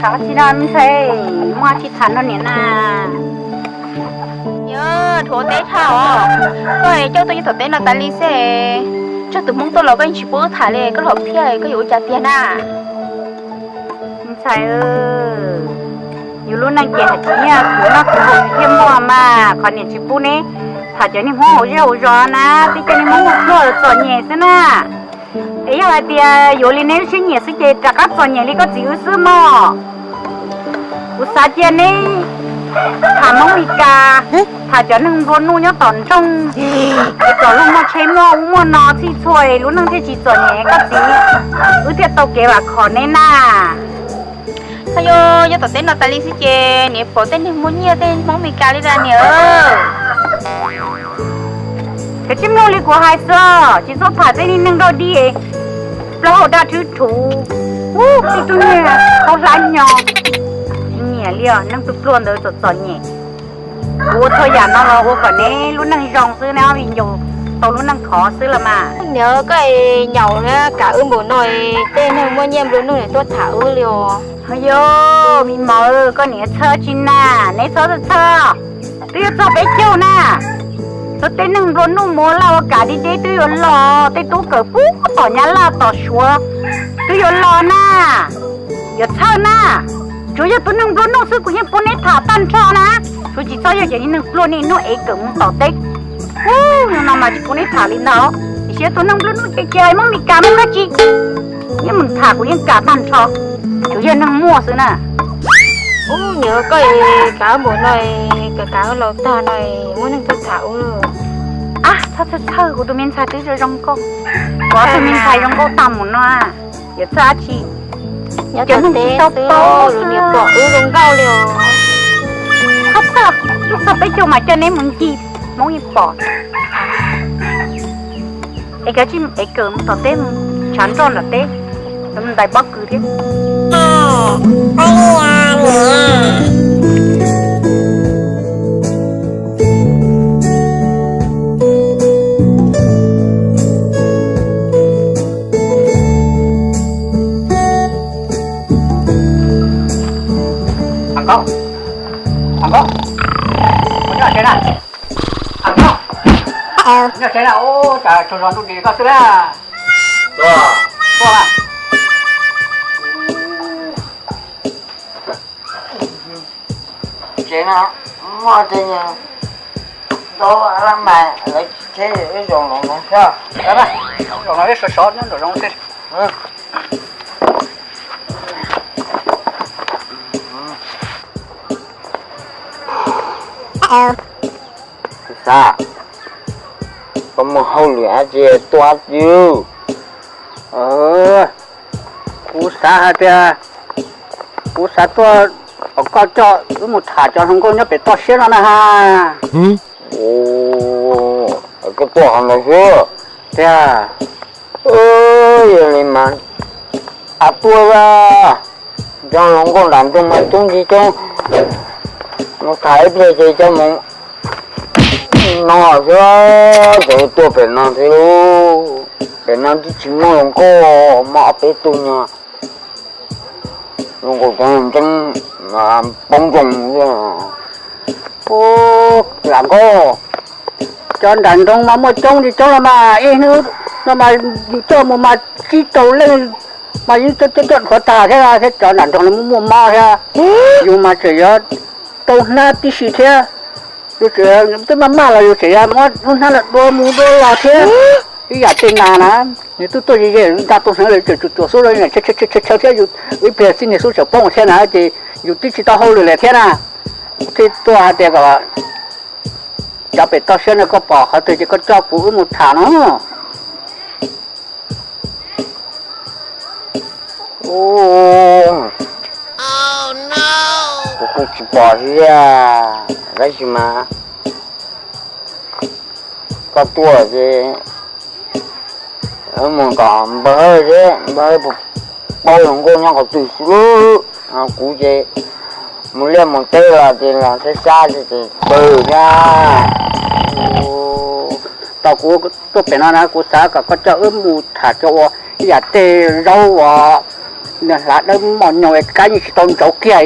Tham tsi no me ntxhais, muaj tsi tham no niam na? Yog dhuav teb tham os, koj coj tuaj nyob tom teb no tas li xwb, tsam tus hmoob tuaj los koj yeej tsis pub wb tham li, koj los phiaj koj yuav ua cas tiag na? Me ntxhais, yus lub neej ces hais tsis nyiaj, khwv noj khwv haus yus thiaj muaj mas, qhov niam tsis pub neb tham cov niag hmoob hauv zej hauv zos na, twb coj niag hmoob pluag txom nyem xwb na. Es yog hais tias yuav li neb lub siab nyiam xwb ces rov qab txom nyem li koj txiv wb xwb mog. Kuv xav cia neb tham hmoob Mes Kas, tham cov neeg nplua nuj nyob tom nroog, es kom luag muaj tsheb muaj ub muaj no txhij txhua es lub neej thiaj tsis txom nyem koj txiv, wb thiaj tau kev vam khom neb na. Ho yog, yog tom teb no tas li xwb ces niam pom tej neeg muaj nyiaj tej hmoob Mes Kas li na niam. Koj tsis mloog li kuv hais xwb, tsis txhob tham tej neeg dog dig, plaub hau daj rhwb rhuv, ub, tej tug niag khaub hlab nyo, tsis nyiam li os, neeg pluag pluag ntawd txom txom nyem. Kuv ua txhua yam no los ua kom neb lub neej zoo xwb, neb ob viv ncaus tau lub neej khov xwb los mas. Niam, koj nyaum na, kam wb npaum no, tej neeg muaj nyiaj nplua nuj tuaj tham wb li os. Ho yog, me mos, koj niam txhawj tsi na, neb txhob txhawj, twb yuav txog peb caug na. Txog tej neeg nplua nuj mus laj ua kam deb deb twb yuav los, tej tub kawm puag tom Nyab Laj tom Suav twb yuav los na. Yuav txhawj na, tsuav yog tus neeg nplua nuj xwb kuv yeej pub neb tham tag nrho na. Tsuav tsis txhob yog cov neeg pluag niaj hnub ev kawm mus tom teb, ub, no mas tsis pub neb tham li ntag. Tiam sis yog tus neeg nplua nuj ces cia hais Hmoob Mes Kas me ntag tsis, neb mus tham kuv yeej kam tag nrho, tsuav yog neeg muaj xwb na. Ub, niam, koj kam npaum no, kam kam laus tag no, muaj neeg tuaj tham ub. Ab, txhob txhawj txhawj, kuv tus me ntxhais twb zoo zoo nkauj, kuv tus me ntxhais zoo nkauj tag mus no, yuav txhawj dab tsi? Cov neeg tsis tau paub xwb, niam pom wb zoo nkauj li os. Txhob txhawj, twb txog peb caug mas coj neb mus ncig Hmoob yeej pom. Es kav tsij es kawm mus tom teb, tshav nroj nram teb, mus ntais pob kws thiab. Nkauj, nkauj, koj nyob tsev na? Nkauj, nyob tsev na, ub, cas tsaug zog ntuj nti koj xwb na. Koj, tsev no muaj tej ntau lab mas lawv tsis tsheb, wb zaum no thiab. Zaum no wb sov sov nyob nraum zoov xwb. Kuv xav, koj muaj hauj lwm dab tsi tuaj twg? Kuv xav hais tias kuv xav tuaj kom koj coj wb mus tham cov hluas nkauj nyob pem toj siab no na ha. Koj tuaj qhov ntawd xwb. Tiag. Yog li mas, a, tuaj, cov hluas nkauj nram nroog mas coob tsis coob, mus tham ib pliag ces coj mus no xwb, ces tuaj pem no thiab. Pem no twb tsis muaj hluas nkauj, muaj ob peb tug nyuag hluas nkauj coob ntseeb poob nkoos. Lam nkauj, cov nram nroog mas muaj coob tsis coob los mas ib hnub no mas yus coj mus mas tsib rau leej mas yeej coj coj dhuav tag thiab, thiab cov nram nroog no muaj muaj mob thiab. Yus mas tseem yuav tau hnab tib si thiab. Yus tseem twb maj maj los yus tseem yuav muab lub hnab no dua mus dua los thiab. Ib yam tej nas na, nws twb tuaj ze ze nta tu hneev lawm tseem tsuas tsuas xub chaw chaw thiab, yus ib pliag txij niag xub tseem poob thiab na, ces yus twb tsis tau hauj lwm lawm thiab na. Kuv thiaj tuaj hais tias kom cov pem toj siab no koj pom qhov twg ces koj coj kuv wb mus tham no. Kuv kuj tsis pom thiab, tab sis mas koj tuaj ces mus kom npawg Hawj thiab, npawg Hawj paub hluas nkauj nyob qhov twg xwb. Kuv ces mus liaj mus teb los ces los sab sab ces pw thiab. Tau kuv tuaj pem no na, kuv xav kom koj coj wb mus tham cov uas Ib yam tej zaub uas nws hlav dawb mos nyoos es kab yeej tsis tau ntsauv kiag,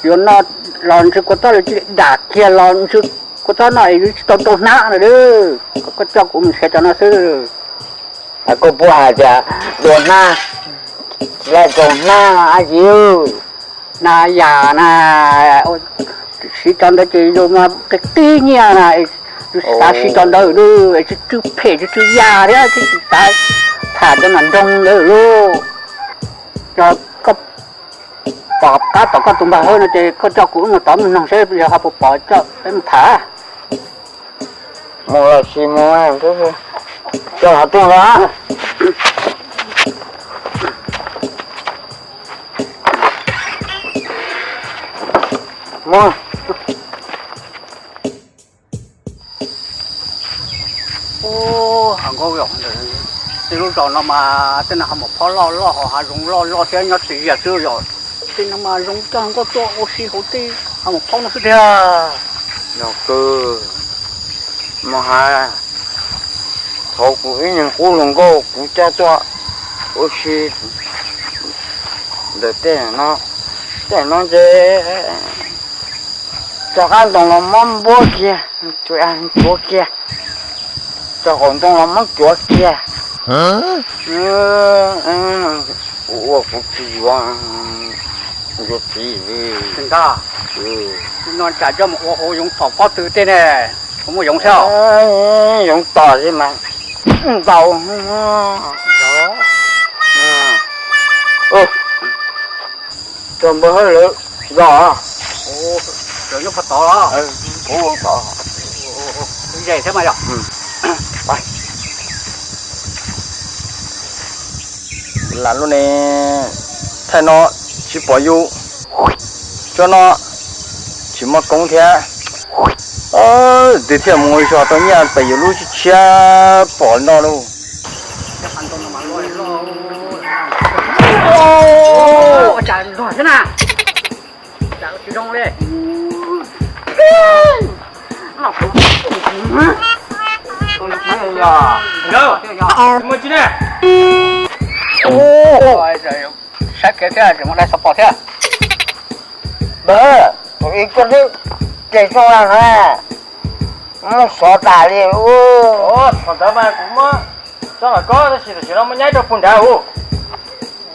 yuav noj los ntsw kua txob lawv cia li dam kiag los ntsw kua txob no es yuav tsis tau rau hnab no. Koj coj kuv mus nrhiav cov no xwb. Koj puas hais tias dua hnab, tsis tau rau hnab no dab tsi? Hnab yas na, siv cov ntawd ces yus mas qig qig nyiaj na, yus xav siv cov ntawd es tsw tsw phem tsw tsw yas thiab tsis xav tham cov nam nroog ntawd lauj. Yog koj pom qab tom koj tus npawg Hawj no ces koj coj kuv wb mus tod mus noog seb yog ho puas pom coj peb mus tham. Mus los sis mus, coj los tuaj los. Mus. Ub, hav nkauj, tej lub zos no mas tej no hav maum phaub loj loj, hav zoov loj loj thiab nyob tsis zias xwb yom. Tej no mas zoo coj hav nkauj tuaj ua si hauv tej hav maum phaub no xwb tiag. Yog kawg, mus hav, thaum kuv ib niag qub hluas nkauj kuv coj tuaj ua si ntawm tej no, tej no ces txog qab ntoo los muab npuab kiag, cuav kiag, txog qaum ntoo los muab cuav kiag. Kuv ua kuv tsis yuav, yuav txiv li. Ntag, no tsam coj mus ua hauv yoov tom pob tw tej ne, kuv muaj yoov thiab. Yoov tom li mas ntau. Txog npawg Hawj lawv zos. Lawv nyob puag tod los? Puag tod. Ze thiab mas yog. Lam lub ne, thaij no tsis pom yus, tsob no tsis muaj koob thiab. Twb thiaj mus zog tau nyiaj pem yus lub tshiab pom no lauj. Saib kev thiab tseem muaj dai xov pom thiab. Npawg, tus ib koj twb ces tsooj na, muab xov tas li. Thaum ntawd mas kuv muab tsob lam koj tab sis tam sim no muab nyaib rau puag nrad ub.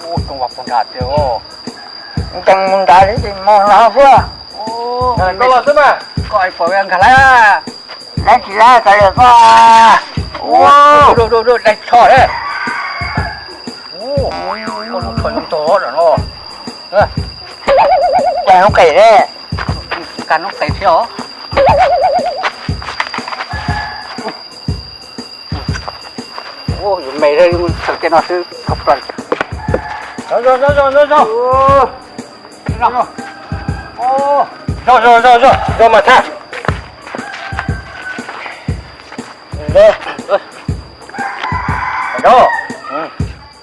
Tsooj ua puag nrad tiag. Ntees mus nrad li mos no xwb. Koj los xwb mas. Koj pom nkag lawm. Dab tsi lawm, kav liam koj. Dai tsho thiab. Koj mus tsho yoov tog no. Nkag noob qes thiab. Nkag noob qes thiab os. Yus me tawm tej no xwb. Zog zog zog zog mas thaj.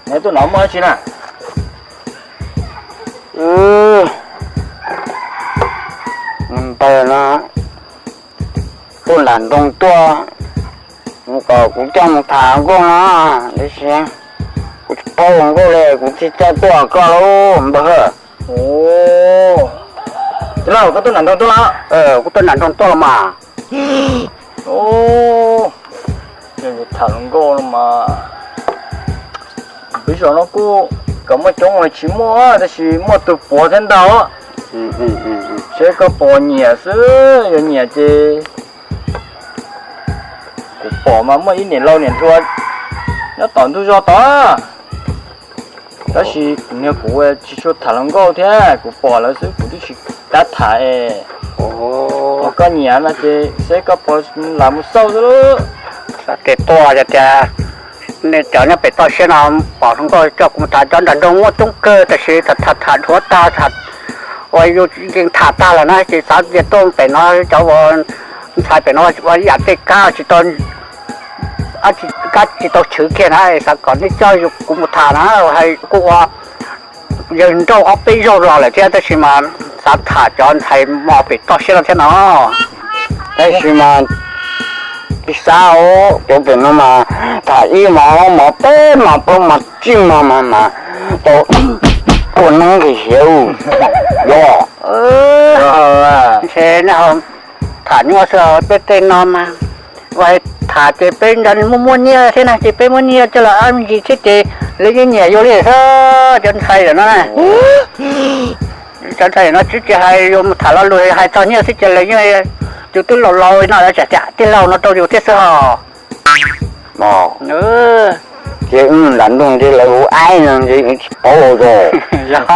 Neb tuaj no muaj dab tsi na? Npawg no tuaj nram nroog tuaj, nws kom kuv coj mus tham hluas nkauj no, tiam sis kuv tsis paub hluas nkauj li, kuv thiaj coj tuaj koj lauj npawg. Koj tuaj nram nroog tuaj los? Kuv tuaj nram nroog tuaj los mas. Tham hluas nkauj no mas, peb zos no kuj kom muaj coob mas tsis muaj, tab sis muaj tus puav thiab ntau. Seb koj puas nyiam xwb, yog nyiam ces kuv pom mas muaj ib niam laus niam hluas nyob tom ntug zos tod, tab sis niag kuv tsis tshua tham hluas nkauj thiab, kuv pom lawv xwb kuv twb tsis kam tham es. Yog koj nyiam no ces seb koj puas lam mus xauj xwb lauj. Xav kev tuaj yog tias nej cov nyob pem toj siab no pom hluas nkauj coj kuv mus tham, cov nram nroog muaj coob kawg tab sis tham tham dhuav tag, uas yus yeej tham tag lawm na ces xav tias tuaj pem no cov uas ntxhais pem no ua ib yam tej kab tsis tau, kab tsis tau chwv kiag na, xav kom nej coj kuv mus tham na, hais kuj ua yawg nrauj ob peb zaug los lawm thiab tab sis mas xav tham cov ntxhais mos pem toj siab no thiab no. Tab sis mas Tsis xav os, cov pem no mas tham ib mos ob mos peb mos plaub mos tsib mos mas mas tau ua neeb nqis hiav yog. Ntshe nej ho tham nyuaj xwb, peb tej no mas ua tham ces peb nrog muaj muaj nyiaj thiab na, ces peb muab nyiaj coj los ob me ntsis thiab ces lawv yeej nyiam yus li xwb cov ntxhais no na. Cov ntxhais no tsis tsis hais yus mus tham lo lus hais txog nyiaj xwb ces lawv yeej, yus twb laus laus no lawv tseem tias tij laug no rau yus thiab xwb hos. Ces wb nram nroog ces lawv hu aib no ces tsis paub los yog. Yog,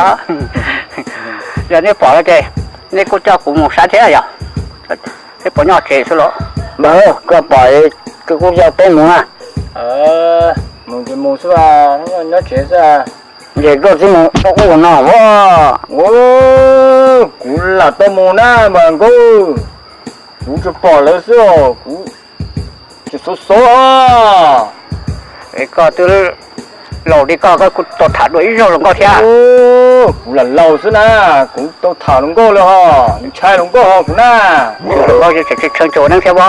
yog nej pom no ces nej kuj coj kuv mus saib thiab yog, thiab puas nyob tsev xwb los? Npawg, koj pom koj kuj coj peb mus na. Mus ces mus xwb, nyob tsev xwb. Ces koj tsis mus ua no as? Kuv lam tau mus na mas nkauj, kuv tsuas pom lawv xwb os, kuv tsis xov xov. Koj twb laus li koj, koj kuj tau tham dua ib zaug hluas nkauj thiab. Kuv lam laus xwb na, kuv tau tham hluas nkauj li hos, ntshai hluas nkauj hos kuv na. Hluas nkauj tseem tshee tshee ua neeb thiab as?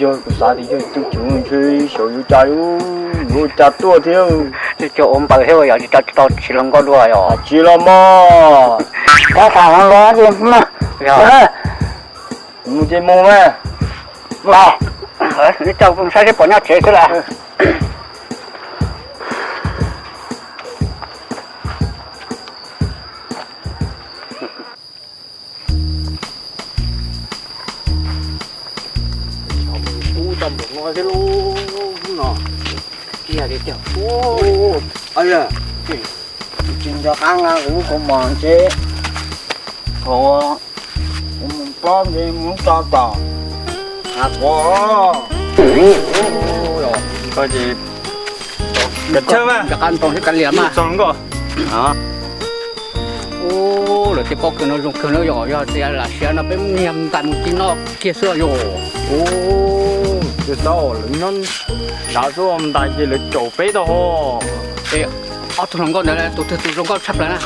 Yog kuv xav tias yog tus tseem ntshe xyov yuav cas, yuav ua cas tuaj thiab. Cov ua npaws thiab yog tsis tau tsis hluas nkauj dua yog tsis los mog. Koj tham hluas nkauj ces mus ces mus mas. Los, neb coj kuv saib seb puas nyob tsev xwb las. Ub, tau npaum no thiab lub no, kiag li tiag. Tsis nco qab nqa kuv lub kaus mom ntshe thaum kuv mus plob ntshe mus tso tom hav quav. Koj ces nco qab ntoo thiab kav liam mas. Ub, lawv tej pob kws no zoo kawg no yog, yog tias lam siav no peb niag ntais mus ci noj kiag xwb yog. Ub, tsis tau, lawv nyob nrad xwb, ntais ces lawv caum peb tau hos. Ob tug hluas nkauj ntawd tus twg tus zoo nkauj tshaj plaws na?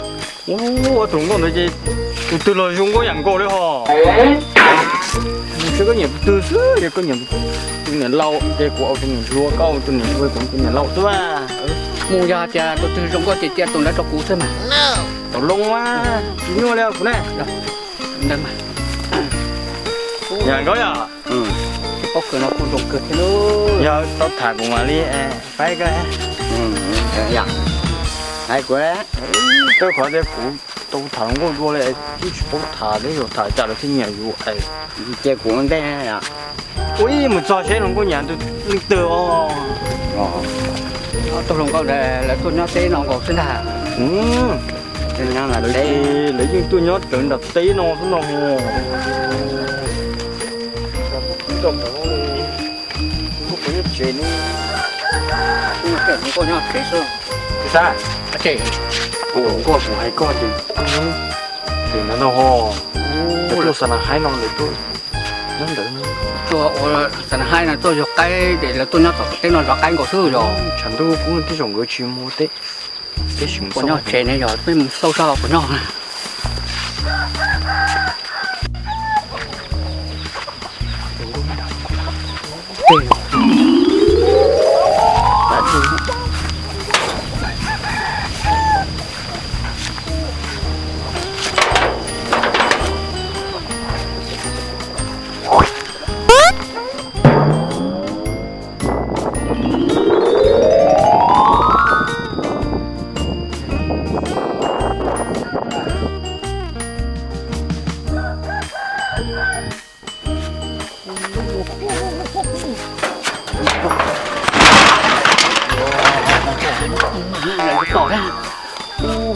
Ub, ob tug hluas nkauj ntawd ces tus twg los zoo nkauj yam nkaus li hos. Ntshe koj nyiam tus twg xwb, yog koj nyiam tus niam laus ces kuv ua tus niam hluas, koj ua tus niam hluas, kuv ua tus niam laus xwb mas. Mus yog tias tus twg zoo nkauj ces cia tus ntawd rau kuv xwb mas. Tau loo mas, tsis nyuaj li kuv ne. Ntawd mas. Yog nkauj yog. Tej pob kws no kuj zoo kawg thiab. Yog tau tham kuv mam li faib koj. Hais kuv, koj qhov tias kuv tau tham hluas nkauj dua li, twb tsis paub tham thiab, yog tham cas lawv thiaj nyiam yus es. Ces kuv ntej ua ib mus txog seb hluas nkauj nyiam tus leej twg os. Ob tug hluas nkauj ntawd lawv tuaj nyob teb no nkaus xwb ntag. Lawv yeej tuaj nyob rawv nram teb no xwb no. Nkauj nyob tsev xwb. Nkauj, kuv hais koj ces tuaj nyob tsev no no ho. Lawv tuaj xa nas haib no lawv tuaj nyob ntawd. Tuaj ua xa nas haib no tuaj zov qaib ces lawv tuaj nyob tom teb no zov qaib nkaus xwb yog. Tshav ntuj kub tib zaum nkawd tsis mus teb, teb sim mus xauj. Nyob tsev ne yog peb mus xauj saib puas nyob.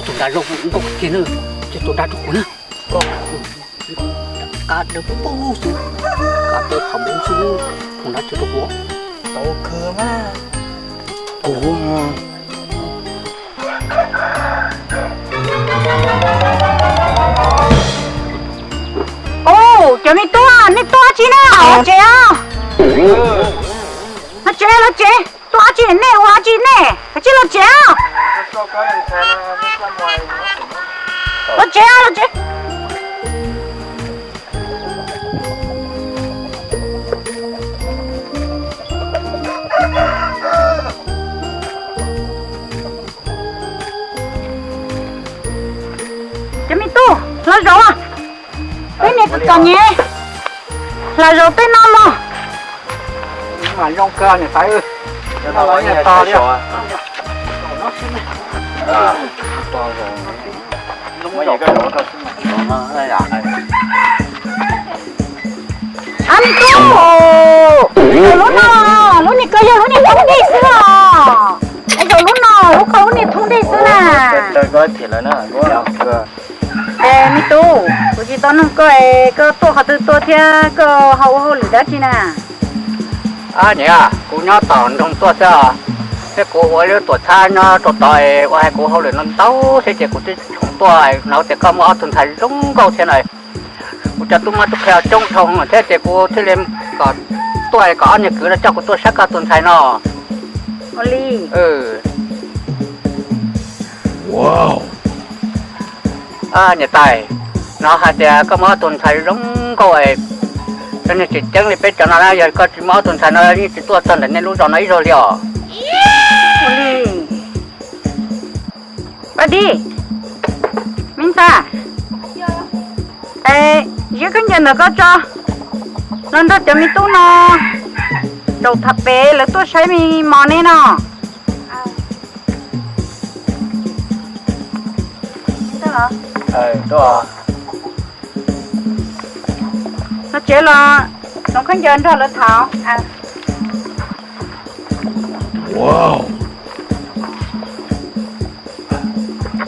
Tus nrad zoo nkauj kiag na, ces tus nrad rau kuv na. Qab dawb paug xwb, qab dawb qhov npoob xwb, tus nrad ces rau kuv. Tau kawg mas. Kuv Ub, cov me tub, nej tuaj tsi na, los tsev os. Los tsev, los tsev, tuaj tsi nej, ua tsi nej, kav tsij los tsev os. Los tsev os, los tsev. Hla zaus, peb niam txom nyem, hla zaus tej no mog. Mas zoo kawg niam tais. Ab, me tub, zaum lub no, lub niag ko yog lub niag thoob dej xwb os. Es zaum lub no, lub ko lub niag thoob dej xwb na. Es me tub, kuv tsis tau nug koj es koj tuaj qhov twg tuaj thiab koj ho ua hauj lwm dab tsi na? Niam, kuv nyob tom nroog tuaj xwb os, thiab kuv ua lub tuam txhab nyob rau tod es ua hais kuv hauj lwm no ntau thiab ces kuv twb tshoom tuaj, hnov tias koj muaj ob tug ntxhais zoo nkauj thiab na. Kuv cov tub mab tub qhe coob dhau thiab ces kuv thiaj li kom tuaj kom ob niag kwv no coj kuv tuaj saib koj tus ntxhais no. Ua li. Niam tais, hnov hais tias koj muaj ob tug ntxhais zoo nkauj, cov niag tseem ceeb li peb cov no na, yog koj tsis muaj ob tug ntxhais no yeej tsis tuaj txog ntawm nej lub zos no ib zaug li os. Ua li. Paj Dib, me ntxhais, es ziab khaub ncaws ntawm koj tso, los nrog cov me tub no zaum tham pem lawv tuaj saib me mos ne no. No tsev los hnav khaub ncaws nrog lawv tham.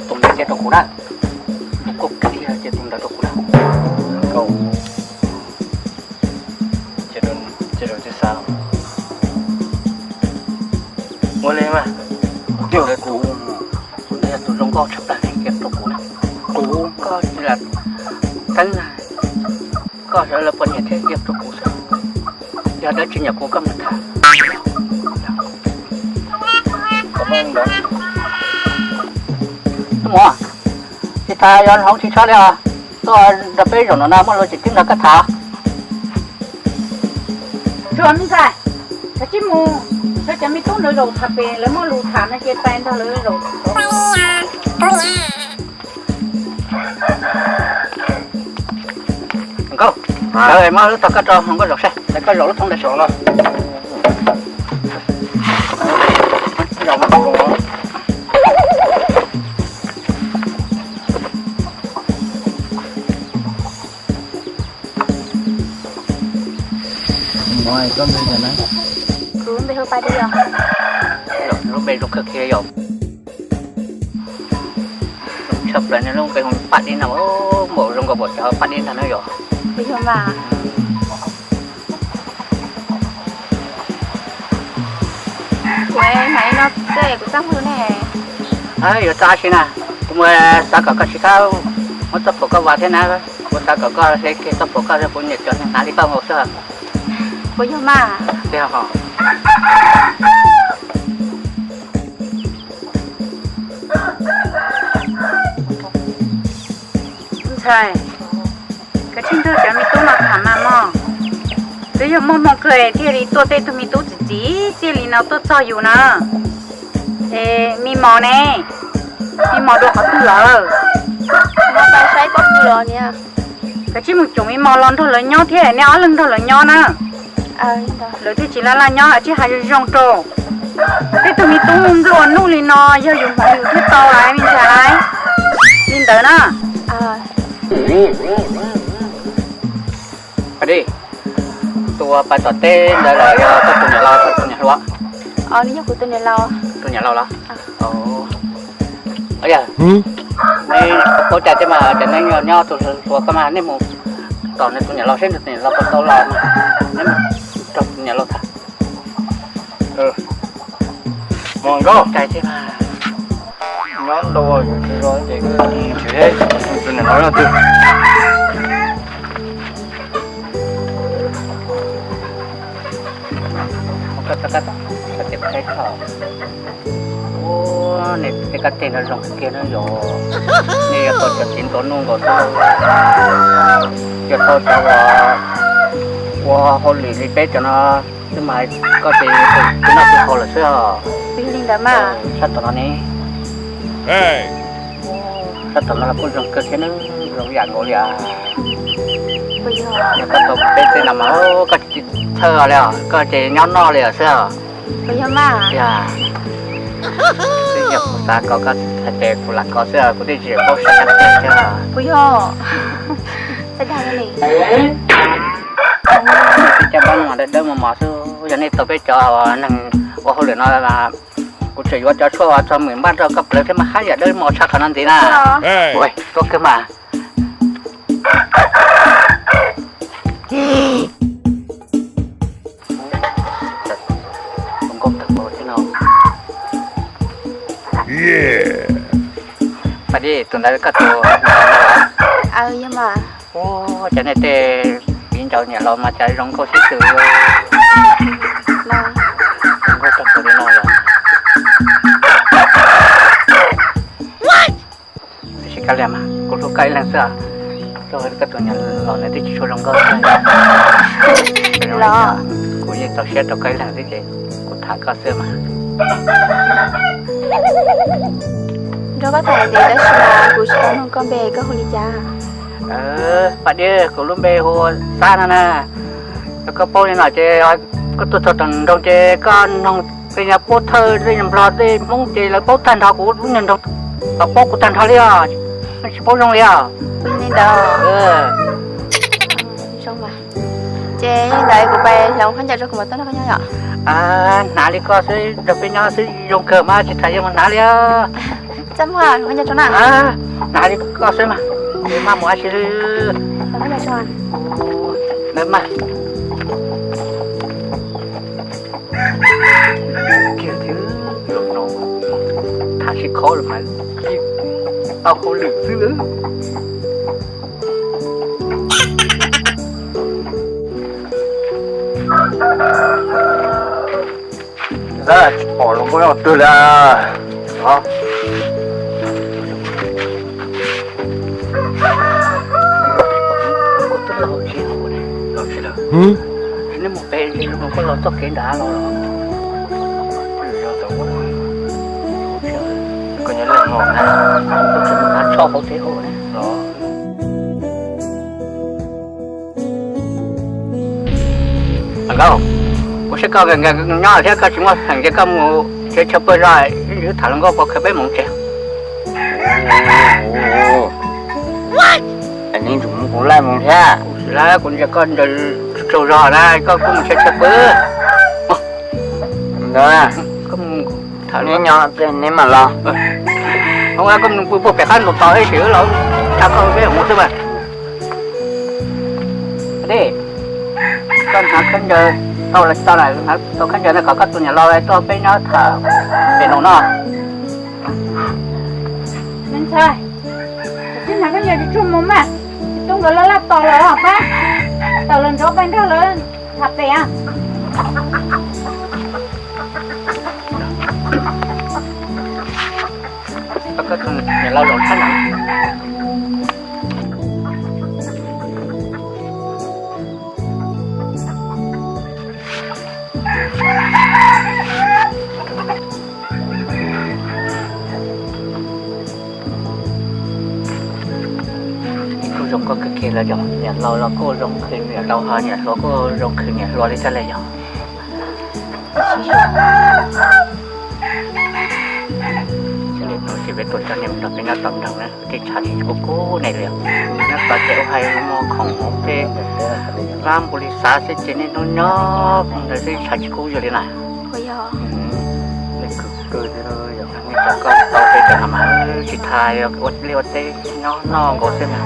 Tus ntawd cia rau kuv na, tus koj kiag cia tus ntawd rau kuv na. Ua li mas, tus zoo nkauj tshaj plaws cia rau kuv na. Kuv, koj cia teeb na, koj sawv lawv poj niam thiab cia rau kuv xwb. Yog dab tsi nyuam qhuav koj mus tham. Tus muam, tsis tham yog hloov tsis tshua li os. Tuaj nrog peb zaum no na muaj lus tsis txib nrog koj tham. Tsuag me ntxhais, kav tsij mus, cov me tub ntawd zaum tham pem lawv muaj lus tham no ces pais nrog lawv zaum. Nkauj, lawv muab lub tog koj rau hauv nkauj zaum saib, lawv koj zaum lub thoob ntawd saum no. Kuv npe hu Paj Dib os. Lub npe zoo kawg kiag yom. Zoo tshaj plaws na, lub npe hu Paj Dib no, npaum zoo nkaus pom cov Paj Dib ntag na yom. Kuv yog mas. Kuv hais no xwb kuv txaj muag ne. Yuav txaj si na, kuv mus xav kom koj sib khab muab txoj phuam koj vas thiab na. Kuv xav kom koj hle kiag txoj phuam koj, kuv nyiam cov neeg hnav li koj nkaus xwb. Kuv yog mas. Yog ho. Ntxhais, kav tsij nrog cov me tub no tham mas mog. Twb yog muaj hmoo kawg thiaj li tuaj tej tug me tub txim txim txiaj li no tuaj txog yus na. Es me mos ne, me mos dua qhov twg lawm? Kav tsij mus cum me mos los nrog lawv nyob thiab, nej ob leeg nrog lawv nyob na. Lawv thiaj tsis laj laj nyob, tsij hais zoo zoo rau. Tej tug me tub nplua nuj li no yog yus hmoov yus thiaj tau lawm me ntxhais. Li ntawd na. Tus uas pais tom teb ntawd los yog koj tus niam laus, koj tus niam hluas? Tus niam laus los? Yog, neb paub cai thiab mas, cov neb nyob tus hluas koj mas, nej mus tom nws tus niam laus seb nws tus niam laus puas tau los, neb mus nrog tus niam laus tham. Mus nkauj. Cai thiab mas. Nyob ntau yus tsis zoo ces tus niam laus yog twg? Ua, nej tej kab teg no zoo kawg kiag na yom. Nej yuav tau cov txiv ntuav nuj nkaus xwb. Yuav tau cov uas ua hauj lwm li peb cov no xwb mas, koj ces tus noj tus haus lawm xwb os. Li ntawd mas. Sab tom no ne. Sab tom no los kuj zoo kawg thiab nawb. Zoo yam nkaus li os. Yog koj tau peb txhiab no mas koj tsis txhawj li os, koj ces nyob noj li os xwb os. Yog mas. Yog, twb yog kuv xav kom koj hais tias kuv lam kov xwb, kuv twb tsis paub saib koj tiag thiab. Puas yog? Xav dag li. Cov npab no mas dawb dawb mos mos xwb, yog nej tau peb cov neeg ua hauj lwm no, kuv tseem yuav cov tshuaj txog mim npaj rau koj plawv thiab mas haj yam dawb mos tshaj qhov no ntxiv na. Ua, tuaj kawg mas. Nkauj tag npaum thiab no. Pas Dib, tus ntawd koj tus. Ua, cas nej tej viv ncaus niam laus mas cas zoo nkauj sib tw. Zoo nkauj tag npaum li no los. Tab sis kav liam mas, kuv hlub koj ib leeg xwb. Koj tus niam laus nws twb tsis tshua zoo nkauj thiab. Kuv yeej txaus siab rau koj ib leeg xwb ces kuv tham koj xwb mas. Nrog koj tham tias tab sis mas kuv tsis tau nug koj npe, koj hu li cas? Pas Dib, kuv lub npe hu Xab no na. Yog koj paub li no ces koj tuaj txog tom nroog ces koj noog tej nyuag pov thawj, tej nyuag nplog, tej hmoob ces lawv paub tag nrho kuv lub nyuag nroog, lawv paub kuv tag nrho li os. Tsis paub zoo li os. Li ntawd. Zoo mas. Ces li ntawd kuv pais hloov khaub ncaws rau kuv mam tuaj nrog koj nyob yom. Hnav li koj xwb nrog peb nyob xwb zoo kawg mas tsis tas yeej mus hnav li. Txaj muag, hloov khaub ncaws tso na. Hnav li koj xwb mas, maj mus dab tsi li. Hloov khaub ncaws tso. Ntawd mas. Kiag thiab, tham sib khov lawm mas tau hauj lwm xwb lawm. Tsis pom hluas nkauj nyob twg li. Koj nyob leej no na, koj tsis mus hnav tsho hauv tsev hauv na. Nkauj, kuv saib koj nyob thiab koj tsis muaj feem ces koj mus tsev chaw pw zog, wb tham hluas nkauj puas khaws peb mus tsev. Kuv ntsia koj ntsaws tsaug zog na, koj kuj mus tsev chaw pw. Ntawd, koj mus tham neb nyob neb mam los. Hoob, koj mus pw puag pem qab ntaus tod ib sim wb los tsa koj peb mus xwb mas. Dej, koj hnav khaub ncaws tau los tsis tau na, hnav tau khaub ncaws no kom koj tus niam laus tuaj peb nyob tham pem no no. Me ntxhais, koj hnav khaub ncaws tsuag tsuag mus mas, tsis tub nkawd laj laj tos lawm pab, tawm los ntsoov pab nrog lawv tham pem. Koj tus niam laus zoo tshaj na. Kuj zoo nkauj kawg kiag li os, niam laus los kuj zoo khwv niam laus, ho niam hluas kuj zoo khwv niam hluas li thiab li yog. Cia li hnub sis peb tuaj tso nej mus nrog peb nyob tom nroog na, tej tshav tsis kub kub nej li os. Nyob tod ces ua hais muag khoom ua peb lab npua li xav xwb ces niaj hnub nyob ntawd xwb tshav tsis kub yus li na. Cov koj tau peb cov no mas tsis tas ua liaj ua teb nyob noj nkaus xwb na.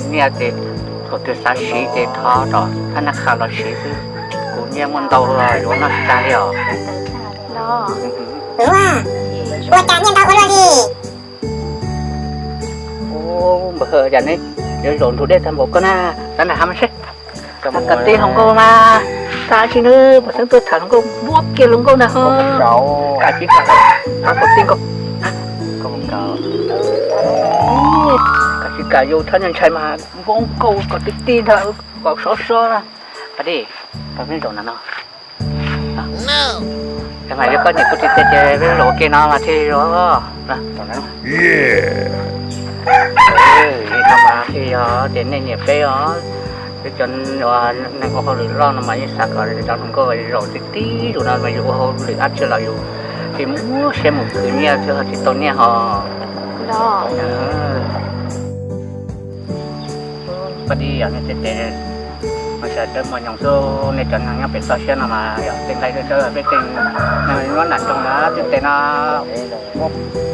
Nyiaj ces thaum twg xav siv ces thov tom thab naj qha los siv xwb. Kuv nyiaj muaj ntau los yuav noj tsis tag li os. Ua cas nyiaj ntau ua luaj li? Npawg, cas neb yuav zaum ntug dej tag npaum koj na, xav nram hav mas seb. Tham kom tib hluas nkauj mas, tham tsis nws pom xeeb tuaj tham hluas nkauj npuab kiag hluas nkauj ntag ho. Kav tsij kam, tham kom tib nkauj. Kav tsij kam yus thaj nyaj ntshai mas npuab nkauj kom tib tib ntag, kom sov so na. Pas Dib, peb zaum ntawm no. Mas yog koj nyiam kuv tsis tiag ces peb zaum ua ke no mas thiaj zoo. Li no mas thiaj yog tias nej nyiam peb os. Peb cov neeg ua hauj lwm loj no mas yeej xav kom cov hluas nkauj zaum tib tib zus no mas yus ua hauj lwm dab tsi los yus thiaj muab siab mus khwv nyiaj thiab ho tsis tau nyiaj ho. Paj Dib, yog nej tej tes mas sawv daws muaj nyoos xwb, nej cov neeg nyob pem toj siab no mas yog tej nqaij dawb dawb peb tej neeg nyob nram nroog na tej tes no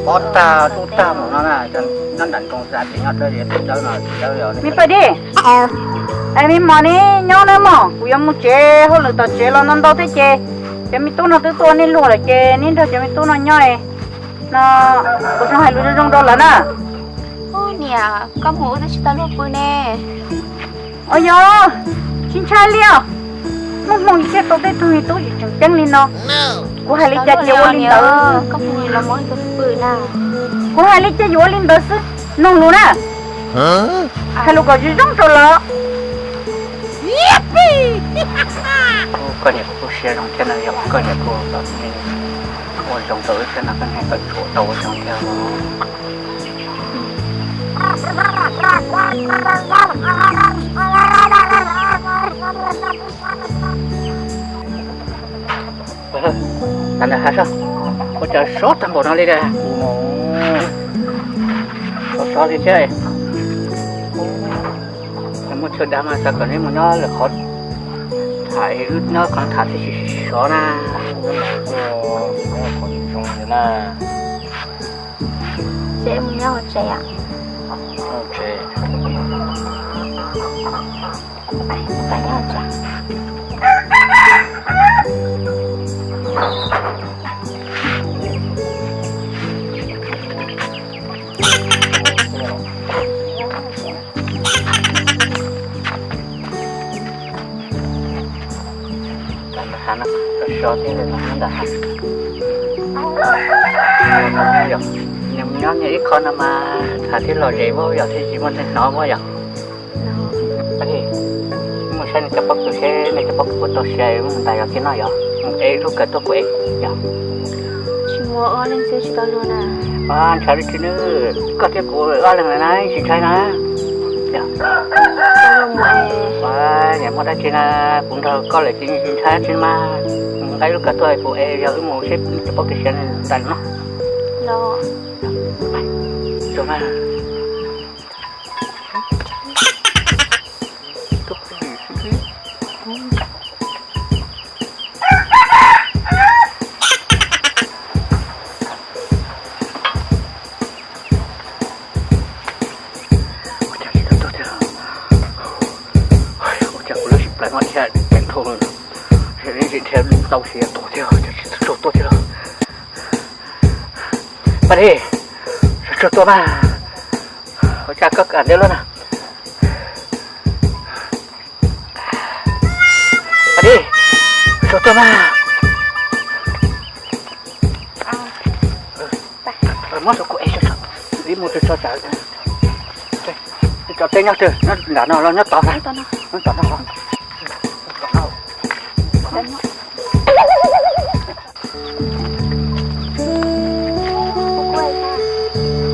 pob tag tub tag mus no na, nyob nram nroog xav tias nyob dawb dawb no tsis dawb. Me Paj Dib, es me mos neb nyob nawb mog, kuv yuav mus tsev, hauj lwm tom tsev los ntau ntau thiab ces cov me tub no twb tuaj ua nej luag lawm ces neb nrog cov me tub no nyob no, kuv zoo hais lus zoo zoo rau lawv na. Niam, koj mus ua twb tsis tau luag pw ne. Os yog, tsis ntshai li os. Muaj hmoo thiaj tau tej tug me tub tseem ceeb li no. Kuv hais li cas ces ua li ntawd. Kuv hais li cas yuav ua li ntawd xwb. Noog lus na, hais lus kom zoo zoo rau lawv. Koj niam kuv siab zoo thiab no, yog koj niam kuv ua zoo rau wb thiab no, koj niam koj tsuas tau ua zoo thiab. Tag nrho hav soj, ua cas sov tag npaum no li, sov sov li thiab. Muaj chaw dav mas xav kom neb mus nyob lawm qhov tham, wb nyob qhov tham thiaj tsis sov na. Ces mus nyob hauv tsev. Ntawm hav no, sov thiab ntawm hav. Nyob nyob ib qho no mas tham thiaj lom zem, yog thiaj tsis muaj neeg hnov yom. Mus saib nej cov pob kws seb nej cov pob kws puas tau siav, mus ntais yog thiab no yog, mus ev lub kawm tuaj kuv ev yog. Tsis muaj ob leeg xwb tsis tau luag na. Ntshaw li tsis nws, koj thiab kuv ob leeg na tsis ntshai na. Niam muaj dab tsi na, kuv nrog koj lawm ces tsis ntshai dab tsi mas. Mus nqa lub kawm tuaj kuv ev, yog wb mus seb cov pob kws siav ntais no. Ua cas kuv lub sib plaws no dhia ceev dhau, dhia tau siav tuag thiab, cas tsis tau tuag thiab. Paj Dib, tsuag tsuag tuaj mas. Ua cas koj kam ntawd lawm na? Paj Dib, tsuag tuaj mas. Muab rau kuv ev, ib mus tso tsam. Cov teb nyob twg, nyob nram no los nyob tod? Nyob tom no.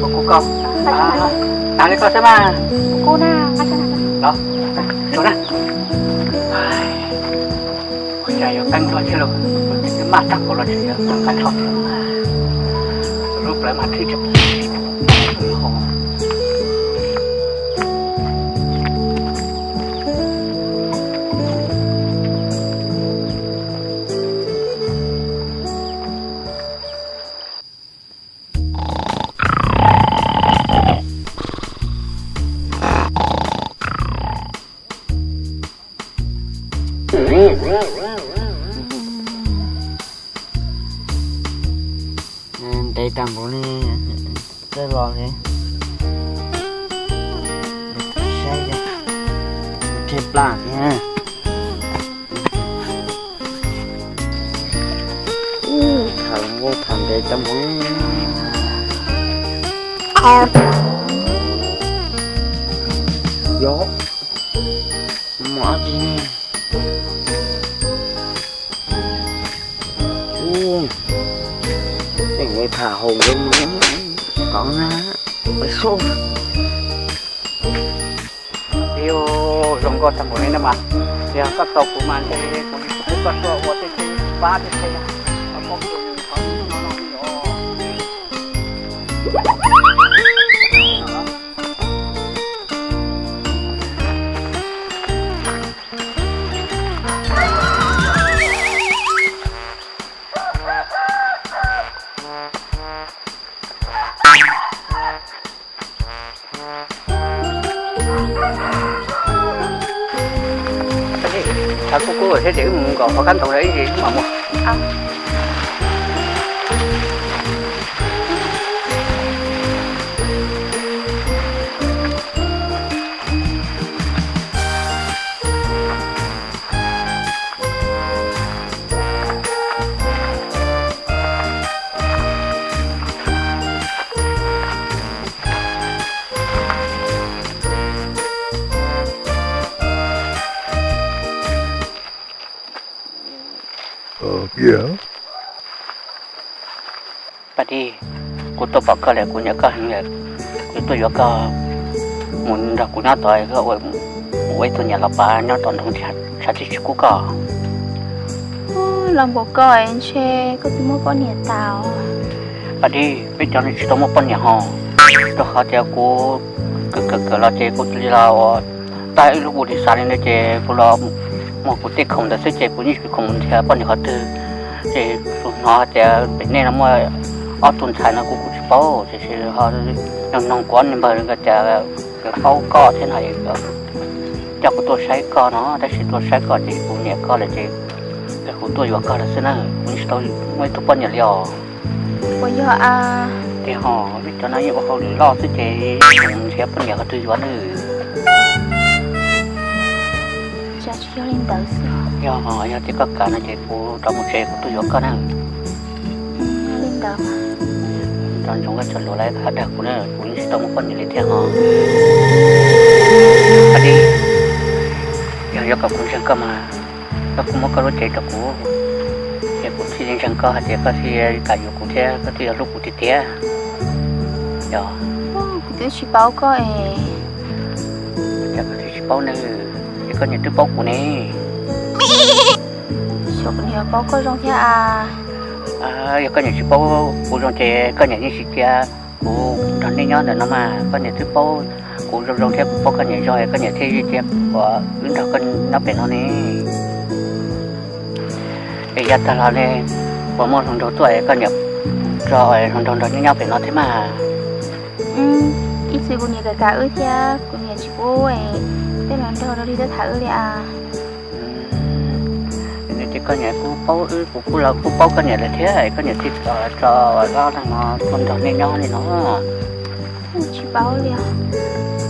Kuv koj, tas li koj xwb mas. Los, ua na. Ua cas yuav qeeb luaj thiab lauj, twb maj tag npaum los tseem yuav qeeb tag nrho thiab. Lub plawv mas thwj tseem. Ntev tag npaum li, txawj los li. Saib, rhe plas thiab. Tham hluas nkauj tham ntev tag npaum. Yog, muaj dab tsi ne? Ub, tej nkawd tham hluas nkauj mus, kov na, ua soj. Koj tag npaum li no mas, yog koj tau kuv mas ntshe kuv yuav tsum pub koj tuaj ua tej teb pab tej teb. Tshav kub kub thiab ces wb mus nkaum qhov kab ntoo ib ntsis wb mam mus. Paj Dib, kuv tuaj pom koj lawm kuv nyiam koj heev lawm, kuv tuaj yuav koj mus nrog kuv nyob tod, ua ib tug niam laus pav nyob tom nroog tshav tib si kub koj. Los npaum koj es ntshe koj twb muaj poj niam tas. Paj Dib, peb cov neeg tsis tau muaj poj niam ho, rau qhov tias kuv kawm kawm kawm los ces kuv cia li los ua tag ib lub ua li xav li ntawd ces kuv los muag kuv tej khoom ntawd xwb ces kuv yeej tsis khoom mus nrhiav poj niam qhov twg. Ces kuv hnov tias pem nej no muaj ob tug ntxhais no kuv kuv tsis paub, tiam sis ho noog noog kuv ob niag npawg nkawd tias nkawd paub koj thiab no, coj kuv tuaj saib koj no, tab sis tuaj saib koj ces kuv nyiam koj lawm ces kuv tuaj yuav koj lawm xwb na, kuv yeej tsis tau muaj ib tug poj niam li os. Puas yog a? Tiag ho, peb cov no yeej ua hauj lwm loj xwb ces yeej tsis nrhiav poj niam qhov twg yuav na. Cas tsis yog li ntawd xwb. Yog, yog tias koj kam no ces kuv rov mus tsev kuv tuaj yuav koj na. Yog li ntawd. Nco ntsoov koj cov lus lawv dag kuv na, kuv yeej tsis tau muaj poj niam li thiab ho. Paj Dib, yog yuav kom kuv ntseeg koj mas koj kuj muab koj lub cev rau kuv, ces kuv thiaj li ntseeg koj hais tias koj thiaj kam yuav kuv thiab koj thiaj yuav hlub kuv tiag tiag. Yog. Kuv twb tsis paub koj es. Cas koj thiaj tsis paub ne? Es koj niam twb paub kuv ne. Xyov kuv niam paub koj zoo thiab a. Yog koj niam tsis paub kuv zoo ces koj niam yeej tsis cia kuv nrog nej nyob ntawm no mas, koj niam twb paub kuv zoo zoo thiab kuv paub koj niam zoo es koj niam thiaj cia wb nrog koj nyob pem no ne. Es yav tag los ne, puas muaj hluas nraug tuaj es koj niam tso hluas nraug nrog nej nyob pem no thiab mas? Ib txwm kuv niam kam kam wb thiab kuv niam tsis pub peb hluas nraug rau li tuaj tham wb li as. Ces koj niam kuj paub wb, kuv kuj los kuj paub koj niam lawm thiab, koj niam thiaj tso ob leeg no tuaj nrog nej nyob li no. Tsis paub li.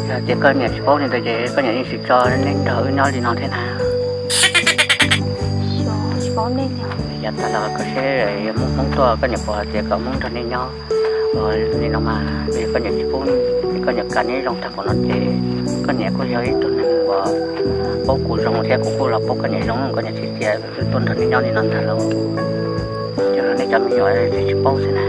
Yog tias koj niam tsis paub li ntawd ces koj niam yeej tsis tso nej nrog wb nyob li no thiab na. Tsis paub nej li. Yav tag los koj seb yog Hmoob Hmoob tuaj koj niam puas hais tias kom Hmoob nrog nej nyob li no mas, koj niam tsis pub, koj niam kam nej zoo tag npaum no ces koj niam kuj yog ib tug neeg uas paub kuv zoo thiab kuv kuj los paub koj niam zoo, koj niam tsis cia wb tuaj nrog nej nyob li no ntag lauj. Ces nej cov me nyuam tsis paub xwb na.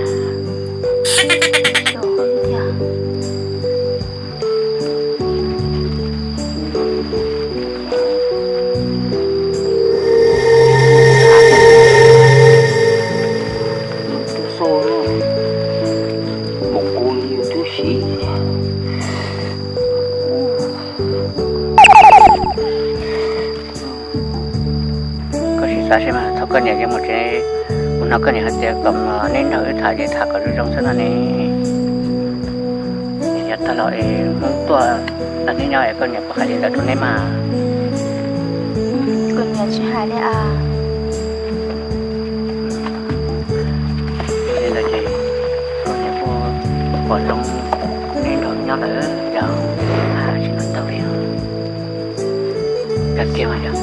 Tus xo, npaum nkaus li yus twb siv. Koj sim xav seb mas thaum koj niam yuav mus tsev, kuv hnov koj niam hais tias kom neb nrog wb tham ces tham kom zoo zoo xwb no ne. Yav tag los es Hmoob tuaj nrog neb nyob es koj niam puas hais li ntawd rau neb mas? Kuv niam tsis hais li as. Li ntawd ces koj niam kuj pom zoo neb nrog nyob lawm yog tsis no tau li. Koj tiag mas yog.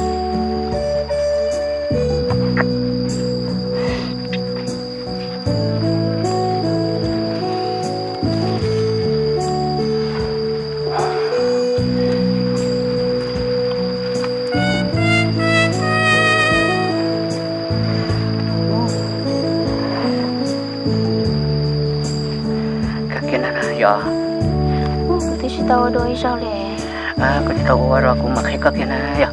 Koj kiag na yog. Kuv twb tsis tau ua dua ib zaug li. Koj tsis tau ua los kuv mam qhia koj kiag na yom.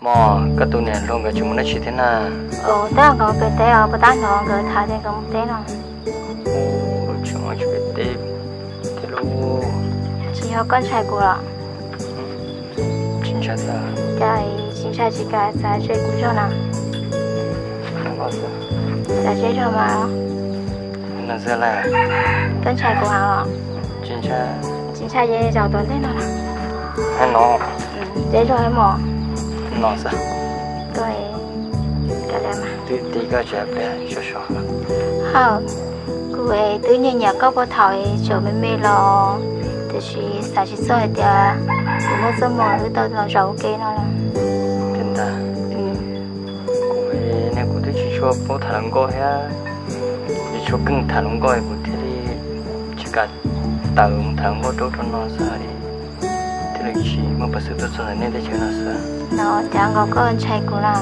Mog, koj tus niam hluas nkawd tsis mus dab tsi thiab na? Tab nkawd pem teb os, puas tab hnov nkawd tham tias nkawd mus teb no. Tsis mus tsis pem teb thiab lauj. Tsis yog koj ntshai kuv los? Tsis ntshai. Cas tsis ntshai tsis kam txav ze kuv zog na? Txav ze zog mas. Koj ntshai kuv heev los? Tsis ntshai. Tsis ntshai ces zaum tom ntej no na. Hais no. Ze zog ib mos. No xwb. Koj, koj twb tib koj tsis pem so so. Hawm, kuv twb nyiam nyiam koj puag thaum tseem me me los, tiam sis xav tsis txog hais tias kuv muaj txoj hmoo wb tau los zaum ua ke no lawm. Ntag. Kuv, nej kuv twb tsis tshua paub tham hluas nkauj thiab, tsis tshua keej tham hluas nkauj kuv thiaj li tsis kam tawm mus tham hluas nkauj rau rau no xwb li, thiaj li tsis muaj peev xwm tuaj txog ntawm nej teb chaws no xwb. No cas nkaus koj ntshai kuv na?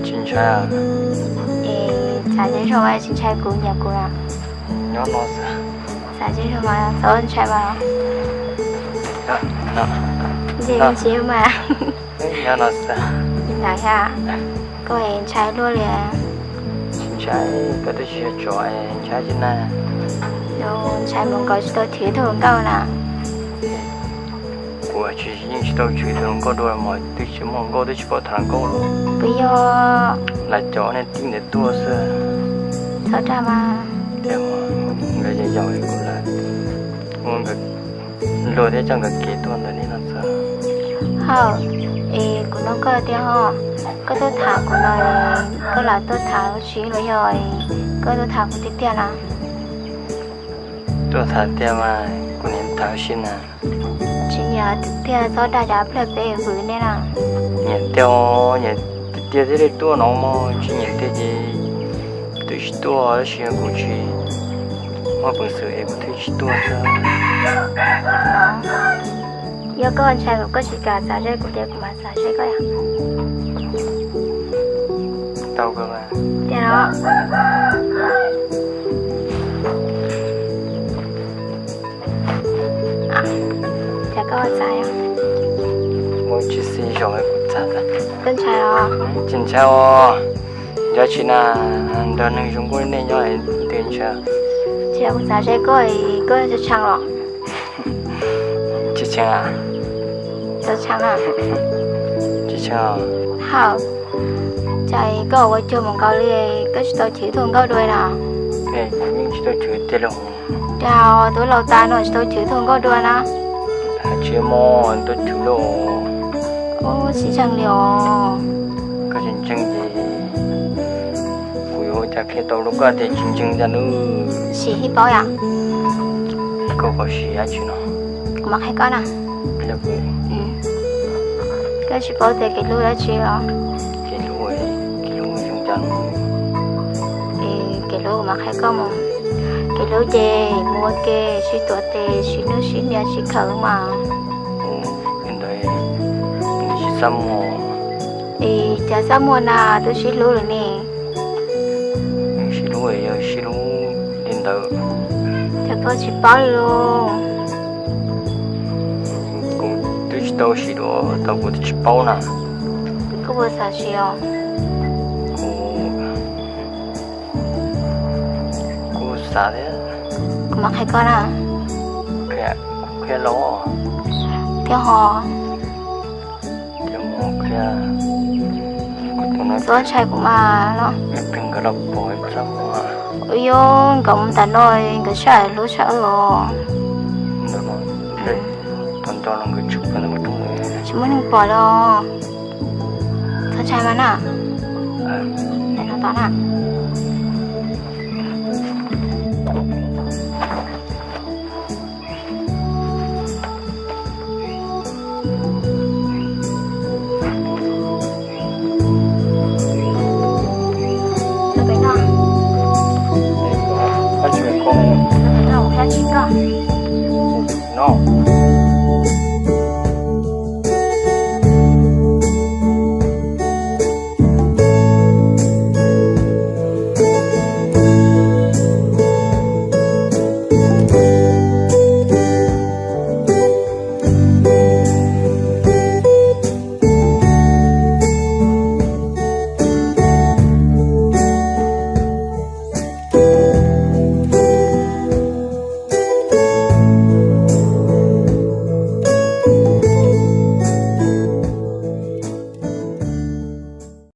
Tsis ntshai. Es txav ze zog tsis ntshai kuv nyiam kuv na? Nyob no xwb. Txav ze zog mas txhob ntshai mas. Ntshe tsis mas. Nyob no xwb. Ntawd thiab, koj es ntshai luaj li. Tsis ntshai, koj twb tsis yog tsov ntshai tsis na. Ntshai mus nkaus tsis tau chwv tus hluas nkauj na. Kuv tsis, yeej tsis tau chwv tus hluas nkauj dua mas twb tsis muaj hluas nkauj twb tsis paub tham hluas nkauj li. Puas yog? Lam cov nej tib ntawd tuaj xwb. Txhob dag mas. Nkawd yaum yaum kuv lawm, ua nkawd luag thiab coj nkawd kev tuaj ntawm nej no xwb. Hawm, es kuv nug koj tiag ho, koj tuaj tham kuv no, koj lam tuaj tham lub tsis los yog koj tuaj tham kuv tiag tiag na? Tuaj tham tiag mas kuv niam ntawd si na. Tsis nyiam tiag txhob dag cov pliag peb vwm nej na. Nyiam tiag, nyiam tiag tiag thiaj li tuaj no mog, tsis nyiam tiag ces twb tsis tuaj, tab sis kuv tsis muaj peev xwm es kuv thiaj tsis tuaj xwb. Yog koj ntshai koj tsis kam txav ze kuv ces kuv mam txav ze koj. Tau kawg mas. Tiag los? Cas koj txav? Ua tsis xis zaum kuv txav. Koj ntshai los? Tsis ntshai os. Nco tsis na, nrog neeg zoo nkauj nej nyob twg ntshai. Tsis yog kuv txav ze koj, koj tsis tshee los? Tsis tshee a. Tsis tshee na. Tsis tshee. Hawm, cas koj ua cuag mus nkaus li, koj tsis tau chwv tus nkauj dua na? Yeej tsis tau chwv tiag los. Cas tus laus tas no tsis tau chwv tus nkauj dua na? Tsis muaj tau chwv los. Ub, tsis ntseeg li os. Koj tsis ntseeg ces kuv yuav ua cas qhia tau rau koj tias tsis ntseeg cas nawb. Sim ib paub yom. Koj kom sim dab tsi no? Kuv mam qhia koj na. Qhia kuv. Koj tsis paub tias kev hlub dab tsi los? Kev hlub, kev hlub zoo cas no? Kev hlub kuv mam qhia koj mus. Kev hlub ces mus ua ke, sib tuav tes, sib hlub sib hnia sib khawm mas. Li ntawd nws tsis txaj muag. Es cas txaj muag na, twb sib hlub lawm ne. Sib hlub yog sib hlub li ntawd. Cas koj tsis paub li los? Kuv twb tsis tau sim dua tau kuv twb tsis paub na. Koj puas xav sim os? Kuv, kuv xav thiab. Kuv mam qhia koj na. Qhia, qhia los. Thiab ho. Txhob ntshai kuv mas los. Nkawd los pom txaj muag. Ua yog nkawd mus tas no, nkawd sab hlub sab los. Tsis muaj neeg pom los. Txhob ntshai mas na. Tos na. No.